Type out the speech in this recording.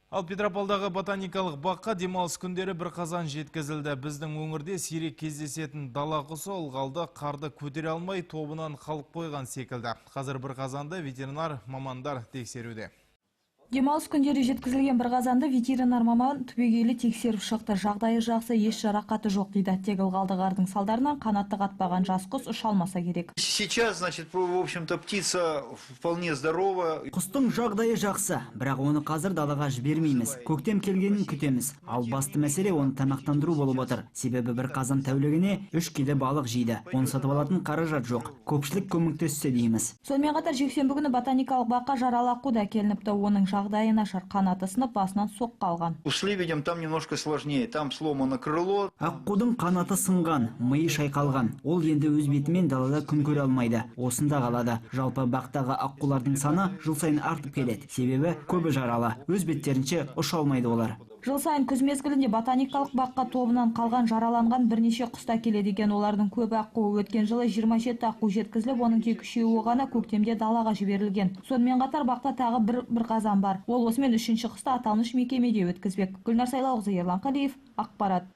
Ал Петропавлдағы ботаникалық баққа демалыс күндері бір қазан жеткізілді. Біздің өңірде сирек кездесетін дала құсы ылғалды қарды көтере алмай тобынан қалып қойған секілді. Қазір бір қазанды ветеринар мамандар тексеруде. Демалыс күндері жеткізілген бір қазанды ветеринар маман түбегейлі тексеріп шықты. Жағдайы жақсы, еш жарақаты жоқ дейді. Тек ылғалды қардың салдарынан қанаты қатпаған жас құс ұша алмаса керек. Сейчас, значит, в общем-то, птица вполне здорова. Құстың жағдайы жақсы, бірақ оны қазір далаға жібермейміз. Көктем келгенін күтеміз. Ал басты мәселе оны тамақтандыру болып отыр. Себебі бір қазан тәулігіне 3 келі балық жейді. Оны сатып алатын қаражат жоқ. Көпшілік көмектессе дейміз. Сонымен қатар жексенбі күні ботаникалық баққа жаралы аққу да әкелініпті. Оның жағдайы нашар, қанаты сынып, басынан соққы алған. С лебедем там немножко сложнее. Там сломано крыло. Аққудың қанаты сынған, миы шайқалған. Ол енді өз бетімен далада күн көре алмайды. Осында қалады. Жалпы бақтағы аққулардың саны жыл сайын артып келеді. Себебі көбі жаралы. Өз беттерінше ұша алмайды олар. Жыл сайын күз мезгілінде ботаникалық баққа тобынан қалған жараланған бірнеше құс та келеді екен. Олардың көбі аққу. Өткен жылы 27 аққу жеткізіліп, оның тек үшеуі ғана көктемде далаға жіберілген. Сонымен қатар бақта тағы бір қазан бар. Ол осымен үшінші қысты аталмыш мекемеде өткізбек. Гүлнар Сайлауқызы, Ерлан Қалиев, Ақпарат.